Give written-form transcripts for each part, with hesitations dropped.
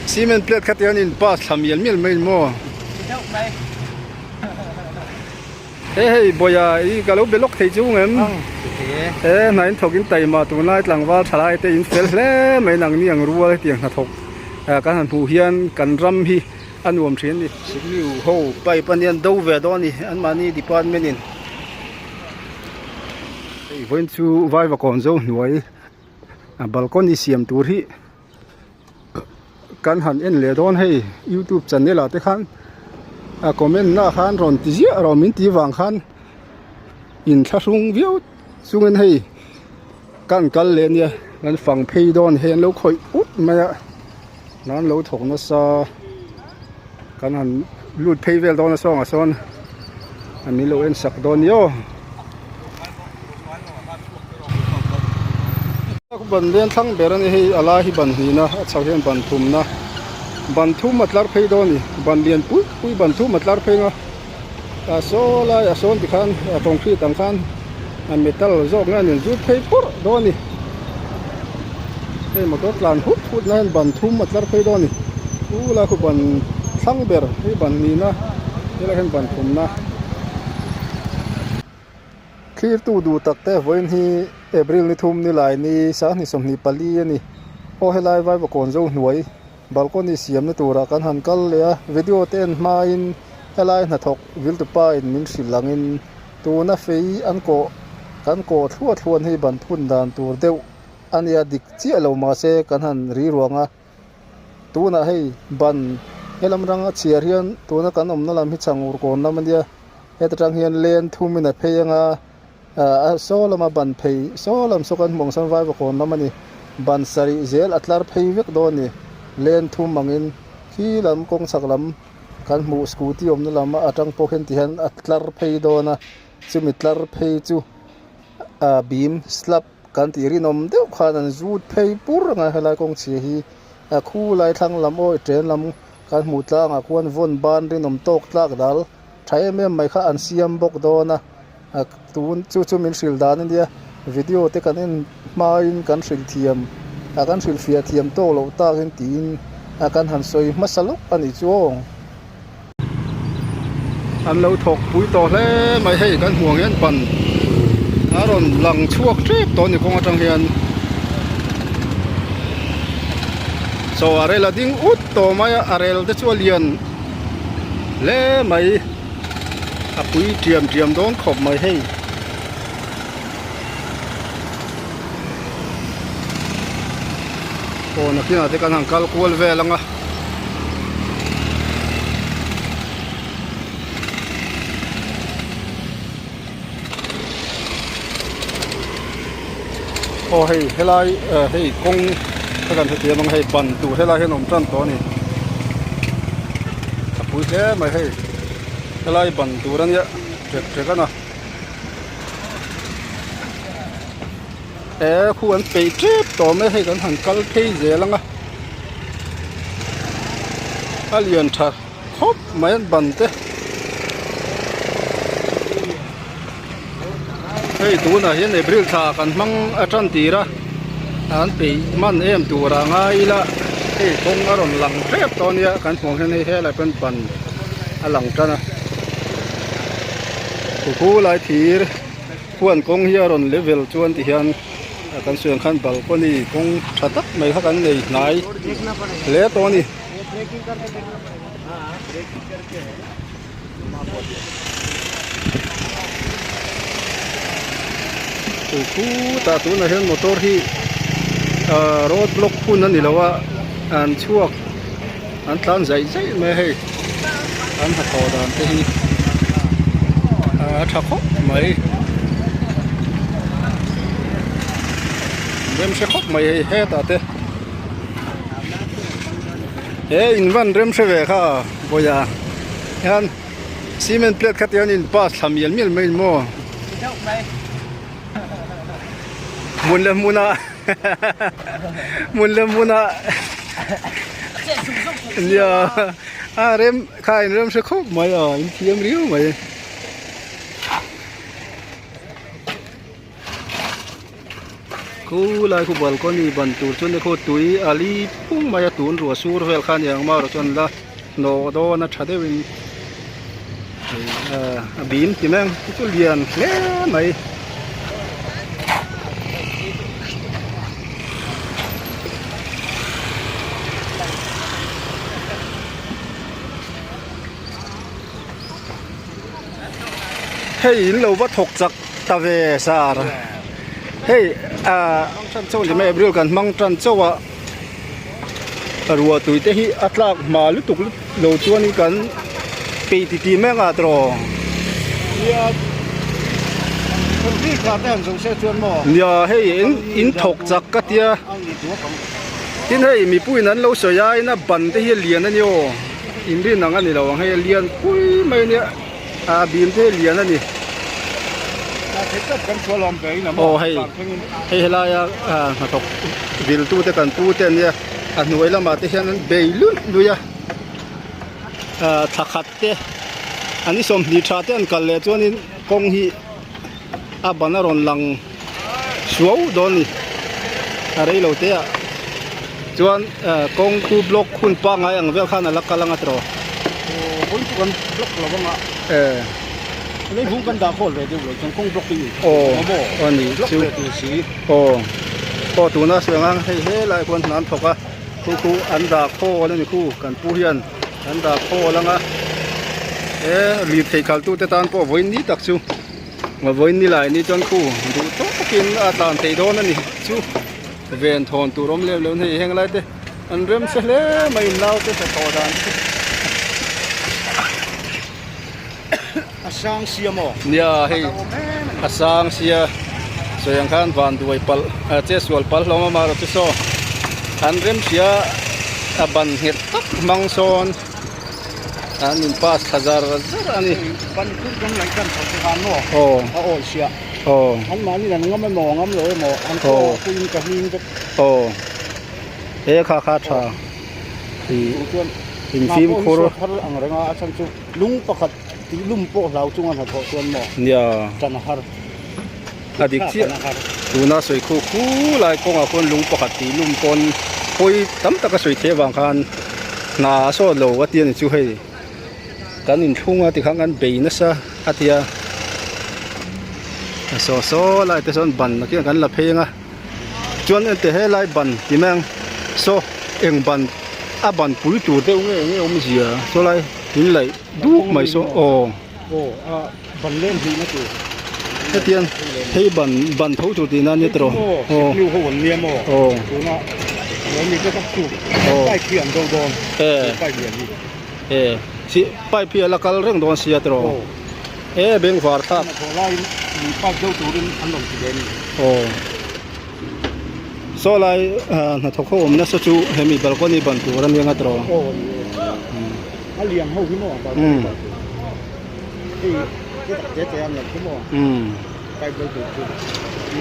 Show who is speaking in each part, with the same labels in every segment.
Speaker 1: Cement plate kha tian in pass thla mial mial mai maw? He hei bawia i ka lo be lawk thei chu ngem? He hna in thawk in taima tunlai tlangval thalai te in fel hle mai nang ni ang rual hetiang hnathawk kan han hmuh hian kan ram hi a nuam thin a ni. Sikniu ho pipe a nia an do ve dawn a ni anmahni department in. Hei vawiin chu Vaivakawn zo hnuai a balcony siam tur hi kan han en leh dawn hei youtube channel ah te khan a comment na khan rawn ti ziah rawh min tih vang khan inthlahrung viau chungin hei kan kal leh ania kan fang phei dawn hei an lo khawih ut mai a an lo thawk nasa kan han lut phei vel dawn a sawngah sawn min lo en sak dawn nia aw. Ban lian thlang ber a ni hei a lai hi ban hnihna a chho hian ban thumna ban thum a tlar phei dawn a ni ban lian pui pui ban thum a tlar phei ang a a saw lai a sawn tikhan a concrete ang khan a metal zawk nge a nen zut phei pawrh dawn a ni hei motor tlan hut hut na hian ban thum a tlar phei dawn a ni chu lai khu ban thlang ber hei ban hnihna helai hian ban thumna. Thirtu duh tak te vawiin hi April ni thum ni lai ni sanghnih 24 a ni. Aw helai Vaivakawn zo hnuai balcony siamna turah kan han kal leh a, video te en hmain helai hnathawk viltupa in min hrilh angin tuna fei an kawh kan kawh thluah thluan hi ban phun dan tur deuh a nia dik chiah lo mahse kan han ri ruang a. Tunah hei ban helam ranga chhiar hian tuna kan awmna lam hi chhangur kawn lam a nia heta tang hian len thumin a phei anga ah saw lama ban phei saw lam saw kan hmuh ang sawn vaiva kawn lam a ni ban sarih zel a tlar phei vek dawn a ni len thum angin khi lam kawng chhak lam kan hmuh scooty awmna lam atang pawh hian ti hian a tlar phei dawn a chumi tlar phei chu ah bim slab. Kan tih rinawm deuh khan an zut phei pur ang a helai kawng chhia hi a khu lai thlang lam awi train lam kan hmuh tlangah khuan vawn ban rinawm tawk tlak dal tha em em mai kha an siam bawk dawn a tun chu chu min hrilh dan a nia video te kan en hmain kan hrilh thiam a kan hrilh fiah thiam tawk loh takin tiin a kan han sawi hmasa lawk a nih chu aw. An lo thawk pui tawh hle mai hei kan hmuh ang hian ban a rawn lang chhuak tep tawh a ni kawng atang hian chaw a rel a ding ut tawh mai a a rel te chu a lian hle mai a pui tiam tiam dawn khawp mai hei. Aw nakinah te kan han kal kual vel ang a. Aw hei helai eh hei kawng ka kan hrethiam ang hei ban tur helai hian awm tan tawh a ni a pui hle mai hei helai ban tur a nia ṭek ṭek a na. He khu an peih tep tawh mai hei kan han kal phei zel ang a a lian tha khawp mai an ban te hei tunah hian April thla kan hmang a tan tir a an peih hman em tur a ngai ila hei kawng a rawn lang tep tawh a nia kan hmuh ang hian hei helai pawn ban a lang tan a khu lai thir. Huan kawng hi a rawn level chuan ti hian kan sawi ang khan balcony kawng tha tak mai kha kan nei hnai hle tawh a ni. Chu khutah tunah hian motor hi ah road block hun a ni lo a an chhuak an tlan zaih zaih mai a hei an hnathawh dan te hi a tha khawp mai rem hre khawp mai hei hetah te he in van rem hre ve kha vawiah hian cement plate kha tihian in pass thla mial mial mai maw hmun leh hmunah. Hmun leh hmunah nia a rem kha in rem hre khawp mai a in thiam riau mai. Khu lai khu balcony ban tur chu ni khu tui a li phung mai a tun ruah sur vel kha a ni ang marawh chuan la hnawh dawn a tha deuhin a bim ti mai ang chu chu lian hle mai. Hei in lo va thawk chak ta ve sar hei ah tan chauh ni mai April kan hmang tan chauh a ruah tui te hi a tlak hma lutuk lo chuan in kan peih ti ti mai ang a tawh nia hei in in thawk chak ka tia tin hei mipuiin an lo sawi aiin a ban te hi a lian a ni aw. Inrin ang a ni lo ang hei a lian pui mai a nia a bim te hi lian a ni aw hei hei helaia hnathawk vil tu te kan pu te ania a hnuai lamah te hian an bei luih luih a ah thla khat te an ni 20 tha te an kal leh chuanin kawng hi a ban a rawn lang suau dawn a ni a rei lo te ah chuan eh kawng khu block hun pangngai ang vel khan a la kal anga tiraw
Speaker 2: aw kawng chu kan block lo anga
Speaker 1: eh
Speaker 2: lei hung kan dah khawl ve deuh lo chuan kawng block hi
Speaker 1: aw a ni
Speaker 2: block
Speaker 1: chu
Speaker 2: ve tur si
Speaker 1: aw aw tuna sawi ang hei helai khuan hna an thawk a khu khu an dah khawl a ni khu kan pu hian an dah khawl anga he lirthei khalh tute tan pawh vawiin ni tak chu. Vawiin ni lai ni chuan khu duh tawkin a tlan theih dawn a ni chu ven thawn tur awm lem lo hei heng lai te an rem se hle mai in nau te hnathawh dan te
Speaker 2: a sang sia maw
Speaker 1: nia hei a sang sia sawi ang khan van duai palh a che sual palh hlawm a marawh chu saw an rem sia a ban nghet tak hmang sawn. An in pass thla zar zar a ni.
Speaker 2: Ban tur kan laih dan chho te khan maw
Speaker 1: Aw.
Speaker 2: a awi sia.
Speaker 1: Aw.
Speaker 2: An mahni an ngam emaw ngam lo emaw an khaw puiin ka hming vek.
Speaker 1: Aw. He kha kha tha. I
Speaker 2: chuan
Speaker 1: in fimkhur.
Speaker 2: Hna pawh hi thar ang renga a chhan chu lung pakhat tih lum pawh hlau chunga hnathawh chuan maw.
Speaker 1: Nia.
Speaker 2: Tan a har.
Speaker 1: A dik chiah. Tuna sawi khu khu lai kawngah khuan lung pakhat tih lum pawn pawi tam tak a sawi theih avang khan hna a sawt lo a ti a ni chu hei kan inthlung a tikhan kan bei nasa a ti a saw saw lai te chuan ban ah khian kan la phei ang a chuan ente helai ban ti mai ang saw eng ban a ban pui tur deuh nge nge awmzia saw lai in laih duk mai saw aw.
Speaker 2: Aw a ban lem hnih na tur.
Speaker 1: Hetiang hei ban ban tho tur tihna ania tiraw.
Speaker 2: Aw sikniu ho an nia maw.
Speaker 1: Aw.
Speaker 2: Tuna lo mi te tak chu
Speaker 1: Aw.
Speaker 2: pipe hi an do dawn.
Speaker 1: E.
Speaker 2: Pipe lian hi.
Speaker 1: E si pipe hi a la kal reng dawn sia tiraw.
Speaker 2: Aw.
Speaker 1: E bengvar thlak.
Speaker 2: Hnathawh laiin mi pipe do turin an rawn ti ve a ni.
Speaker 1: Aw. Saw lai hnathawk ho awm nasa chu hemi balcony ban tur ania nga tiraw.
Speaker 2: Aw ni e. A lian ho hi maw balcony ban tur. Hei te tak te te a lian hi maw pipe do tur chu.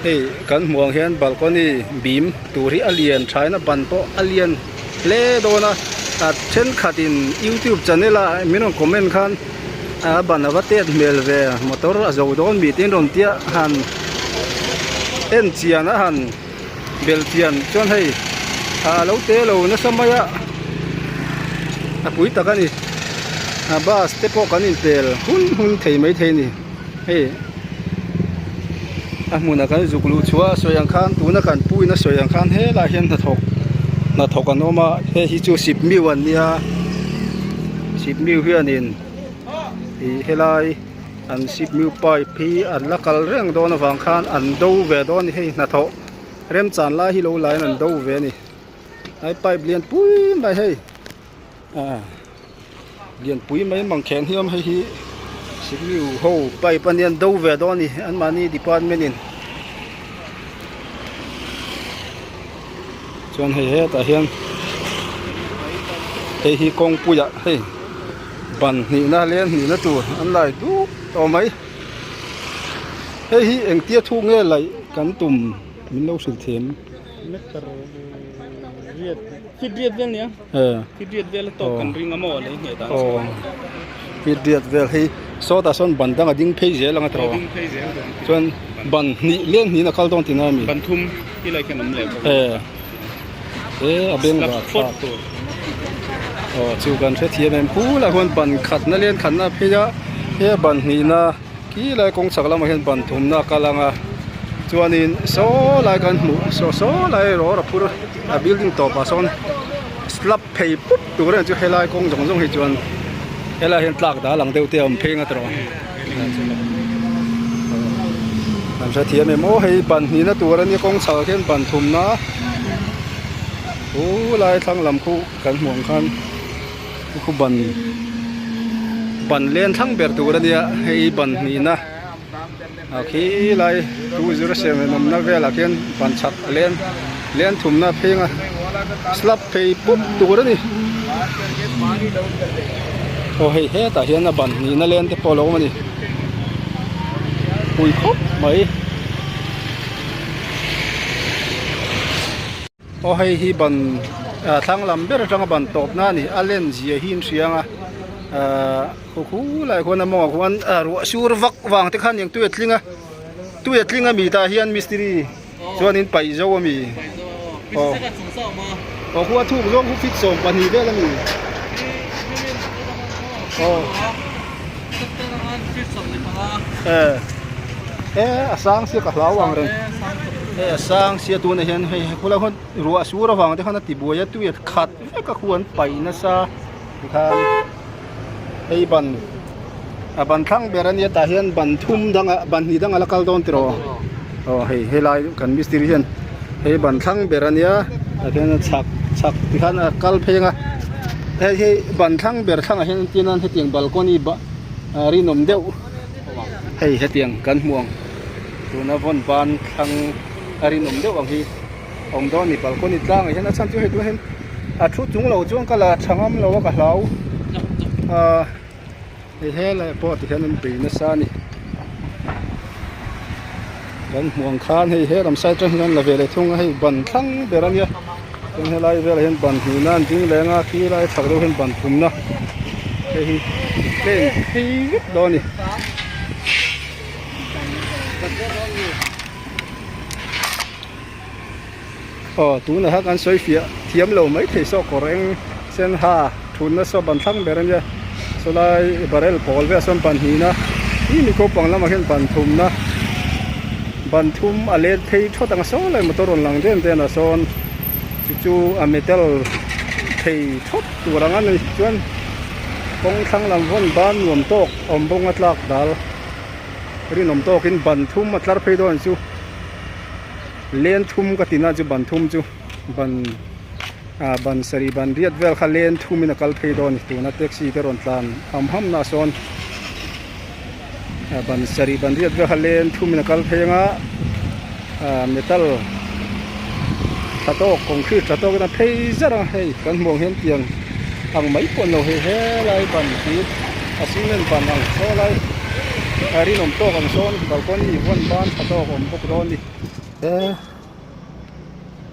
Speaker 1: Hei kan hmuh ang hian balcony bim tur hi a lian thain a ban pawh a lian hle dawn a a thenkhatin youtube channel a min rawn comment khan a ban a va tet hmel ve motor a zo dawn mi te in rawn tia han en chian a han bel chian chuan hei a lo te lo nasa mai a a pui tak a ni a bus te pawh kan inpel hun hun thei maithei a ni hei a hmunah kan zuk luh chhuah a sawi ang khan tuna kan pu in a sawi ang khan helaiah hian hnathawk hnathawk an awm a hei hi chu sipmiu an nia sipmiu hianin ih helai an sipmiu pipe hi an la kal reng dawn avang khan an do ve dawn a ni hei hnathawh remchan lai hi lo laiin an do ve a ni ai pipe lian pui mai hei ah. Lianpui mai mang khen hiam hei hi sikniu ho pipe a nia an do ve dawn a ni anmahni department in chuan hei hetah hian hei hi kawngpuiah hei ban hnihna leng hnihna tur an lai dup tawh mai hei hi engtia thuk nge laih kan tum min lo hrilh thiam.
Speaker 3: Fit riat vel nia.
Speaker 1: Eh.
Speaker 3: Fit riat vel a tawk kan ring a maw lei hneh dan
Speaker 1: chu. Fit riat vel hei sawtah sawn ban dang a ding phei zel ang a tawh.
Speaker 3: Ding phei zel dawn.
Speaker 1: Chuan Ban hnih leng hnihin a kal dawn tihna a mi?
Speaker 3: Ban thum hi lai khian awm leh bawk
Speaker 1: a. E a beng var thlak. Aw chu kan hrethiam em khulah khuan ban khatna leng khatna a phei a he ban hnihna khi lai kawng chhak lamah hian ban thumna a kal ang a chuanin saw lai kan hmuh saw saw lai rawra phur a building tawpah sawn slab phei pup tur a ni chu helai kawng zawng zawng hi chuan helai hian tlak dal ang deuh te a awm phei ngat erawh kan hrethiam em aw hei ban hnihna tur a nia kawng chhak ah khian ban thumna khulai thlang lam khu kan hmuh ang khan khu ban ban len thlang ber tur a nia hei ban hnihna ah khilai 207 awmna velah khian ban chhak a len len thumna pheng a slab phei pup tur a ni aw hei hetah hian a ban hnihna len te pawh a lo awm a ni pui khawp mai. Aw hei hi ban ah thlang lam ber atanga ban tawp na a ni a len zia hi in hria ang a ahh khu khu lai khuan a mawngah khuan ah ruah sur vak vang te khan eng tui a tling a tui a tling a mi tah hian mistiri chuan in paih zo a mi aw aw khu a thuk zawng khu fit 12 vel a mi aw eh e a sang sia ka hlau ang reng hei a sang sia tunah hian hei khulai khuan ruah sur avang te khan a ti buai a tui a khat vek a khu an paih nasa tikhan hei ban a ban thlang ber ania tah hian ban thum dangah ban hnih dangah la kal dawn tiraw aw hei helai kan mistiri hian hei ban thlang ber ania tah khian a chhak chhak tikhan a kal phei anga hei hi ban thlang ber thlangah hian entir nan hetiang balcony rinawm deuh hei hetiang kan hmu ang tuna vawn ban thlang a rinawm deuh ang hi a awm dawn a ni balcony tlangah hian a chhan chu hei tunah hian a thu chung lo chuan ka la tha ngam lo a ka hlau ahh hei helai pawh tikhian an bei nasa a ni kan hmuh ang khan hei helam side atang hian an la ve leh thung a hei ban thlang ber a nia chuan helai velah hian ban hnihna an ding leng a khi lai chhak deuh hian ban thumna hei hi plane phei vek dawn a ni. Aw tunah khan kan sawi fiah thiam lo mai thei saw kawr eng sen ha thutna saw ban thlang ber ania sawlai barrel pawl velah sawn ban hnihna hi mi kopang lamah hian ban thumna ban thum a let phei thawt ang saw lai motor rawn lang den den ah sawn chu chu a metal thei thawt tur ang a ni chuan kawng thlang lam vawn ban nuam tawk awm bawng a tlak dal rinawm tawkin ban thum a tlar phei dawn chu. Len thum ka ti na chu ban thum chu ban ah ban sarih ban riat vel kha len thum in a kal phei dawn a ni tuna taxi te rawn tlan ham ham na sawn ah ban sarih ban riat vel kha len thum in a kal phei anga ah metal tha tawk concrete tha tawk in a phei zar a hei kan hmuh ang hian tiang ang mai pawh an lo hei helai ban hi a cement ban ang saw lai a rinawm tawk ang sawn balcony vawn ban tha tawk a awm bawk dawn a ni he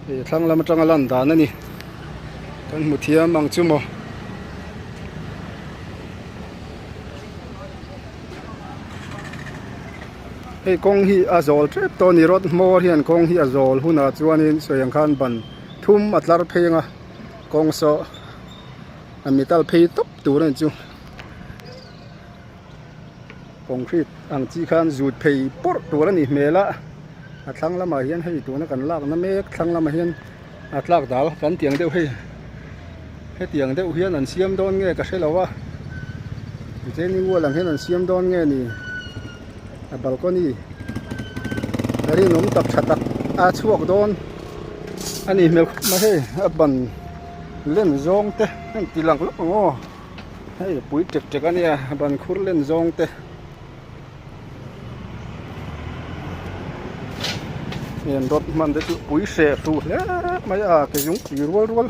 Speaker 1: hei thlang lam atanga lan dan a ni kan hmu thiam ang chu maw. Hei kawng hi a zawl tep tawh a ni rawt hmawr hian kawng hi a zawl hunah chuanin sawi ang khan ban thum a tlar phei ang a kawng saw a metal phei tawp tur a ni chu concrete ang chi khan zut phei pawrh tur a nih hmel a a thlang lamah hian hei tuna kan lakna mek thlang lamah hian a tlak dal kan tih ang deuh hei hetiang deuh hian an siam dawn nge ka hre lo a retaining wall ang hian an siam dawn nge ni a balcony rinawm tak tha tak a chhuak dawn a nih hmel khawp mai hei a ban len zawng te a inti lang lawk ang aw hei pui tek tek a nia ban khur len zawng te. Heng rod hman te chu pui hreh hru hle mai a ke zung pui rual rual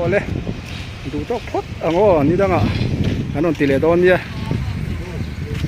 Speaker 1: awle duh tawk phawt ang aw ni dangah an rawn ti leh dawn nia.